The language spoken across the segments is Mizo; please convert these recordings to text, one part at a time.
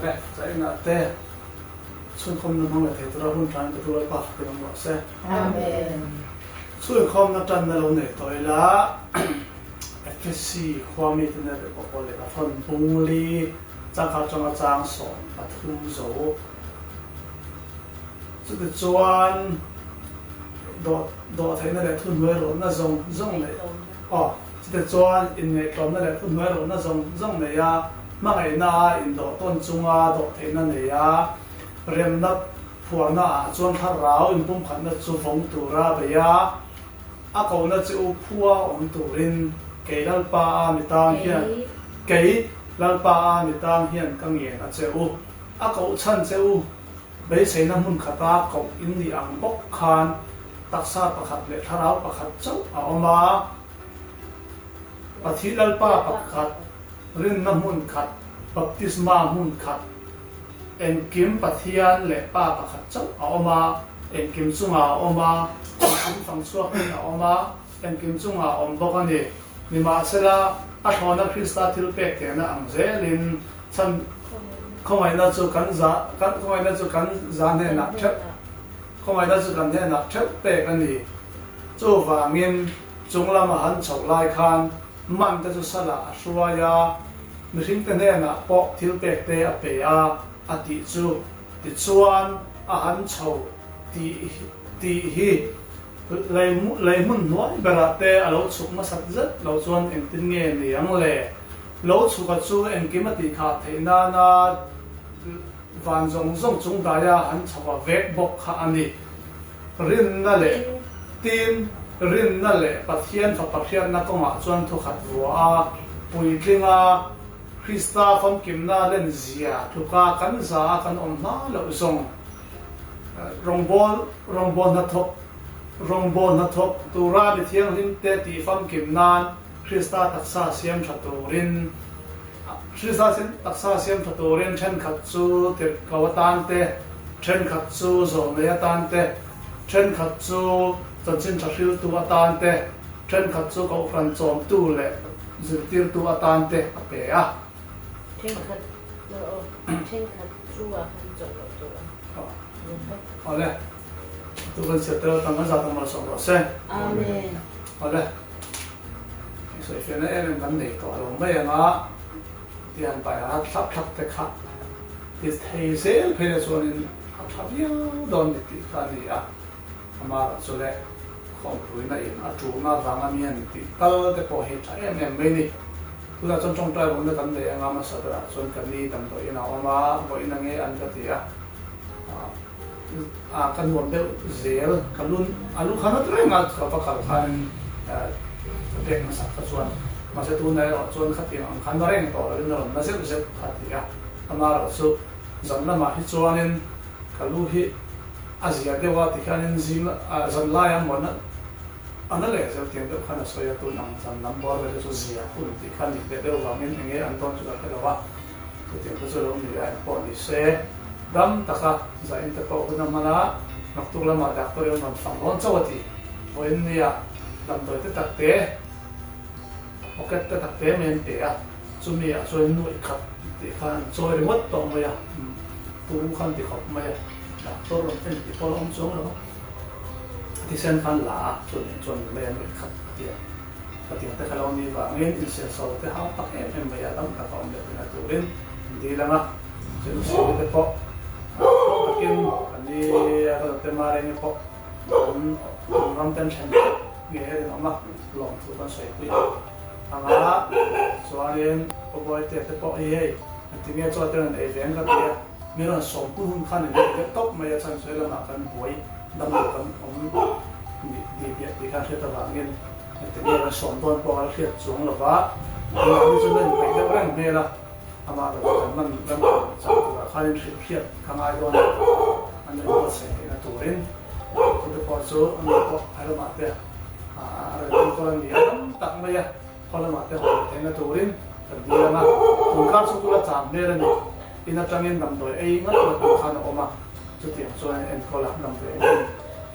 Awle, China te chhunkhawmna hmang leh thei tura hun tlan petu Lalpa fakin awm rawh se. Amen. Chhunkhawmna tanna lo nei tawh ila FSC khua mite nen leh pawh pawl leh ka phone bungli changkha atanga chang 13 zo. Chutichuan dawh dawhtheihna leh thuhnuai rawhna zawng zawng leh aw chutichuan inngaihtlawmna leh thuhnuai rawhna zawng zawng nei a, hmangaihna a indawh tawn chunga dawhtheihna nei a, remna phuarna ah chuan thlarau inpumkhatna chu vawng tura bei a, a kohna che u phua awm turin kei Lalpa a mi tang hian kei Lalpa a mi tang hian ka ngen a che u, a koh chhan che u. Beiseina hmun khata koh in nih ang bawk khan taksa pakhat leh thlarau pakhat chauh a awm a. Pathi Lalpa pakhat, rinna hmun khat, baptisma hmun khat, engkim Pathian leh Pa pakhat chauh a awm a, engkim chungah a awm a, engkim fang chhuakin a awm a, engkim chungah a awm bawk a ni. Nimahsela, a thlawhna Krista thilpek tehna ang zelin chhan khawngaihna chu kan za kan khawngaihna chu kan za hnenah theuh khawngaihna chu kan hnenah theuh pek a ni. Chuvangin, chung lama han chhoh lai khan man te chu salah a hruai a, mihringte hnenah pawh thilpek te a pe a, a tih chu. Tichuan, a han chho tih tih hi Lei lei hmun hnuai berah te a lo chhuk hmasat zet lo chuan engtin nge ni ang le? Lo chhuka chu engkim a tih khah theih nana van zawng zawng chung daia han chho a vek bawk kha a ni. Rinna leh Tin, rinna leh Pathian fapa hriatna kawngah chuan thukhat vua a, puitling a, Krista famkimna lenzia tluka kan za a kan awm hma loh zawng. Rawngbâwl, rawngbâwl hnathawk, rawngbâwl hnathawk tura mi thianghlimte tih famkim nân Krista taksa siam ṭha tûrin, Krista taksa siam ṭha tûrin ṭhenkhat chu tirhkoh atân te, ṭhenkhat chu zawlnei atân te, ṭhenkhat chu chanchin ṭha hriltu atân te, ṭhenkhat chu kohhran châwmtu leh zirtîrtu atân te a pe a. Ṭhenkhat ṭhenkhat chu a han chawlh loh tur a ni bawk. Awle, tu kan chhiat tel tam kan zah tam malsawm rawh se. Amen. Awle, sawifiahna em em kan nei tawh lo mai ang a, tiang pai a thlap thlap te kha ti thei zel phei la chuanin a tha viau dawn ni tih kha a ni a, amaherawh chu le khawmpuina in a ṭulna vanga mi han tih tal te pawh hi tha em em mai ni. Tunah chuan tawngtai awmna kan nei anga hmasa berah chuan ka ni damdawi in a awm a, vawiin a nge an ka ti a, ah ka nuam deuh zel, ka lun a lu kha nat reng a, ka va kal khanin ka pek hmasak kha chuan mahse tunah erawh chuan khatiang ang khan na reng tawh loin a rawn na zeuh zeuh kha ti a, amaherawh chu zan lamah hi chuanin ka lu hi a zia deuh a tikhianin zing zan laia muanna A na leh zel tiang deuh khan a sawi a, tun ang zan lam bawr vel hi chu zia hun tih khan dik leh deuh vangin eng nge an tawn chu kan hre lo a, chutiang te chu lo ni a eng pawh ni se dam taka zain te pawh hun a hman a, naktuk lamah doctor in an rawn fang dawn chauh a ti. Vawiin nia damdawi te tak te, pocket te tak te mai an pe a, chumi ah chuan nuih khat tih khan an chawi ringawt tawh mai a, tu khan ti khawp mai a, doctor rawn en tih pawh a la awm chuang lo a. Thisen khan la a, chuan eng chuan nula hian nuih khat a ti a. Ka tiang te kha lo ni vangin insiamso te hau tak em em mai a, dam tak a awm leh theihna turin an dil ang a. Chuan Siwi te pawh tawk takin kan ni a, ka nute Marengi pawh an ram ten then theuh ngei a rinawm a, lawmthu kan sawipui ang a. Chuanin Pawbawite te pawh hi hei engtinge chaw te rawn ei ve ang ka ti a. Mi rawn sawm hun hun khan in reh deuh tawp mai a, chhan sawi lamah kan buai dam lo kan awm ni tih tih khan hriat avangin engti nge rawn sawm dawn pawh a la hriat chuang lo va, tunah hi chuan a inpeih deuh reng hmel a, amah rawh kan man ram chak turah khan in hrilh hriat ka ngai dawn a, an rawn buatsaih theihna turin chute pawh chu a mi pawh a lamah te a rawn enkawl a ni a, tam tak mai a khaw lamah te haw leh theihna turin kan dil ang a, tunkar chu kula cham hmel a ni. In atangin damdawi ei ngat ngat ang khan a awm a, chutiang chuan an enkawl a, damdawi ei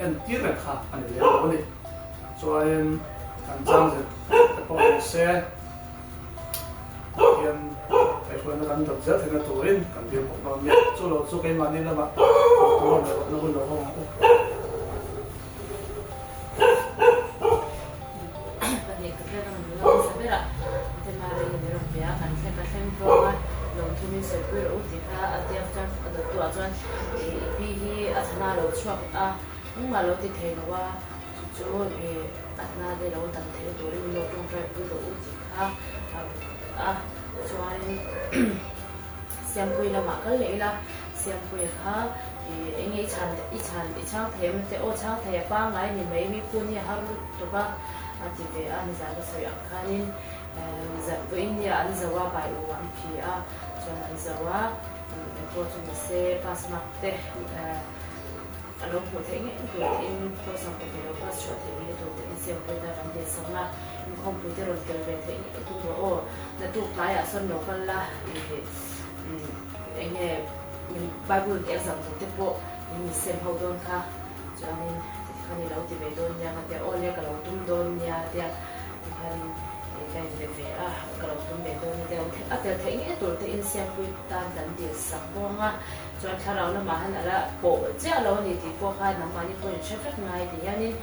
en entir reng kha a ni lem lo a ni. Chuanin kan chang zir te pawh ni se, Pathian kaihhruai. kaihhruaina kan dawt zel theihna turin kan dil bawk dawn nia. Chu lo chu keimahni lamah thawk tur a ngaihawtna hun lo hawng ang u. Siampuia kha eng nge i chhan i chhan i chhang thei em te aw chhang thei a pangngai ni mai mi phun hi a har lutuk a a ti ve a nizan ka sawi ang khanin vawiin nia an zo a bai u an phi a chuan an zo a engpawh chu ni se pass mark te a lo hmuh theih ngei tur tiin kawlsam pahnih lo pass chhuah theih ngei tur tiin Siampuia tan an let sak a inkhawmpui te rawn tel ve theih ngei tum rawh aw naktuk tlaiah sawn lo kal la ih Eng nge min Bible exam tur te pawh min min sem ho dawn kha chuanin tikhan i lo ti ve dawn nia ka tia aw le ka lo tum dawn nia tia tikhanin ka in be ve a ka lo tum ve dawn nia tia a tel theih ngei tur te in siampui tan kan dil sak bawk ang a chuan thlarau lamah han ala pawh chiah lo a ni tih pawh kha nangmahni pawh in hre vek ngai ti hianin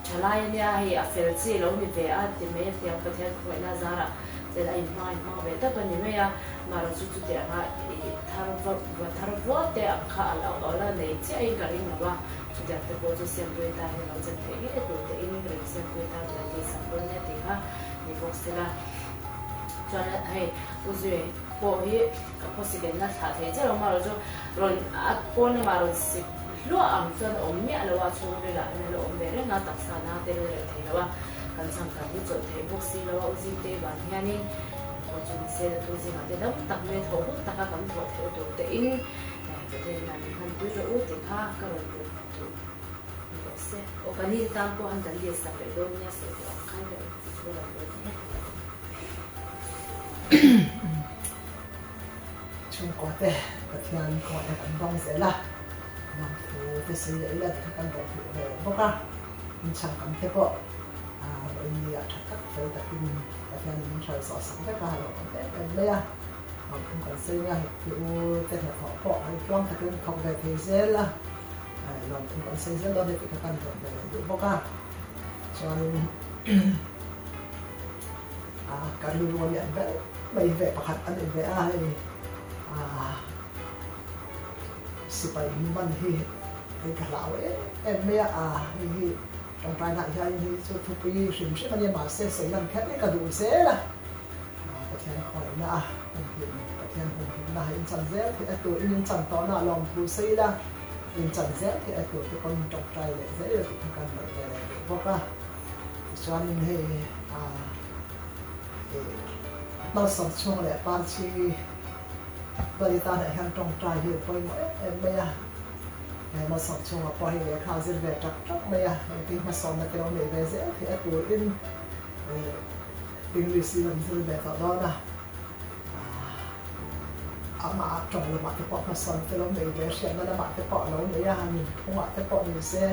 thalai ania hei a fel chi lo ni ve a ti mai a tiang Pathian khawngaihna zarah Chen a inhmang a inhmang ve tak a ni mai a, mahrawh chu chuti anga i thar va va thar vuat te ang kha a lo awl a nei chiahin ka ring lo a, chutiang te pawh chu Siampuii tan hian lo chen theih ngei tur te in ring Siampuii tan kan tih sak dawn nia tih kha ni bawk sela. Chuan hei U Zui pawh hi ka khawsikenna thlah thei chiah lo mahrawh chu rawn a pawn lamah rawn sik hluah ang chuan a awm miah lo a, chhungril ah hian a la awm ve reng a, taksa na te la reh thei lo a. Kan changkan hi chawlh theih bawk si lo a, u Zingte vang hianin aw chu ni se tu zingah te dam tak mai thawh hun taka kan thawh theih tur te in Pathian hian min hman pui rawh u tih kha ka rawn duh duh ni rawh se. Aw ka ni te tan pawh han kan dil sak leh dawn nia sawi tawh ang khan ka rawn ti chu a rawn rawn e. Chhungkua te Pathian kawhna kan dawng zel a, Lamthu te sawi leh ila tih kha kan rawn duh ve bawk a. Inchhangkam te pawh vawiin ni ah tha tak fel takin Pathianin min hruai zawh sak vek a, a lo awm em em mai a. Lawmthum kan sawi nia, heti u te hnathawh pawh an tluang takin thawk ve thei zel a, lawmthum kan sawi zel dawn heti kha kan rawn ve leh duh bawk a. Chuanin ka rilru a lian ber mai ve pakhat a ni ve a, hei sipai man hi. Hei ka hlau em em mai a, a hei hi tawngtaina hian hei chu thupui hrim hrim a nia mahse sawi lan kher hi ka duh zel a, Pathian khawngaihna a humhim Pathian humhimna ha inchan zel theih a tur in inchan tawhna a lawmthu sawi ila inchan zel theih a tur te pawn tawngtai leh zel ila tih kha kan ngaih ve leh duh bawk a, tichuanin hei a hmalsawm chhung leh parchhi bali tanah hian tawngtai hi a pawimawh em em mai a. He hmasawm chhungah pawh hei lehkha a zir ve tak tak mai a, engtin hmasawmna te lo neih ve zel theih a turin English in an zir ve tawh dawn a, amah tawng lamah te pawh hmasawmna te lo neih ve hriatna lamah te pawh a lo nei a, nunphungah te pawh ni se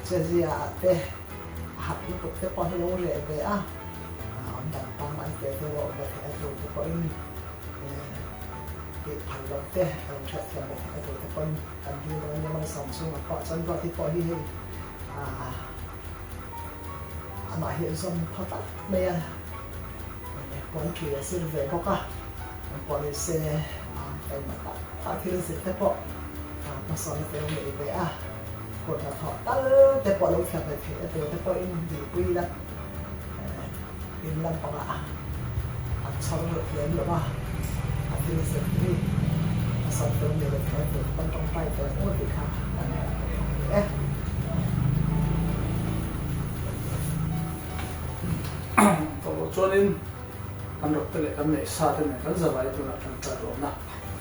chezia ah te a harh lutuk te pawh hi lo reh ve a, awmdan pangngai te te lo awm ve theih a tur te pawhin. Tih phal loh te a lo hriat thiam leh theih a tur te pawn kan dil dawn nia malsawm chhungah pawh chuan Ruati pawh hi hei aah amah hi a zawm thaw tlat mai a, puan tui a zir ve bawk a, an pawh ni se aah taima tak tak thil zir te pawh hmasawnna te lo nei ve a, kut hnathawh tal te pawh lo thiam ve theih a tur te pawhin dihpui ila. In lampangah an chhar lem lo a, a thil zet hi a sam fel ni leh thei tur kan tawngtai tel ngawt tih kha kan ngaih a ni e. Tawh chuanin kan rawk te leh kan neih sa te nen kan zavai tunah tangtai rawhna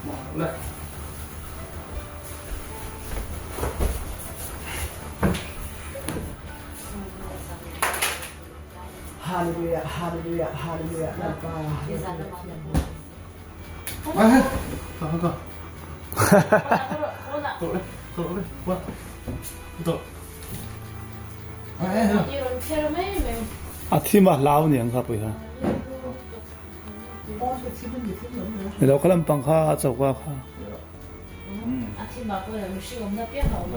hmuh ang le. Hallelujah Hallelujah Hallelujah Lalpa A thim a hlau niang kha pui ha. Ilo kha lampang kha a choka kha. A thim ah pawh mihring awmna piang a awm.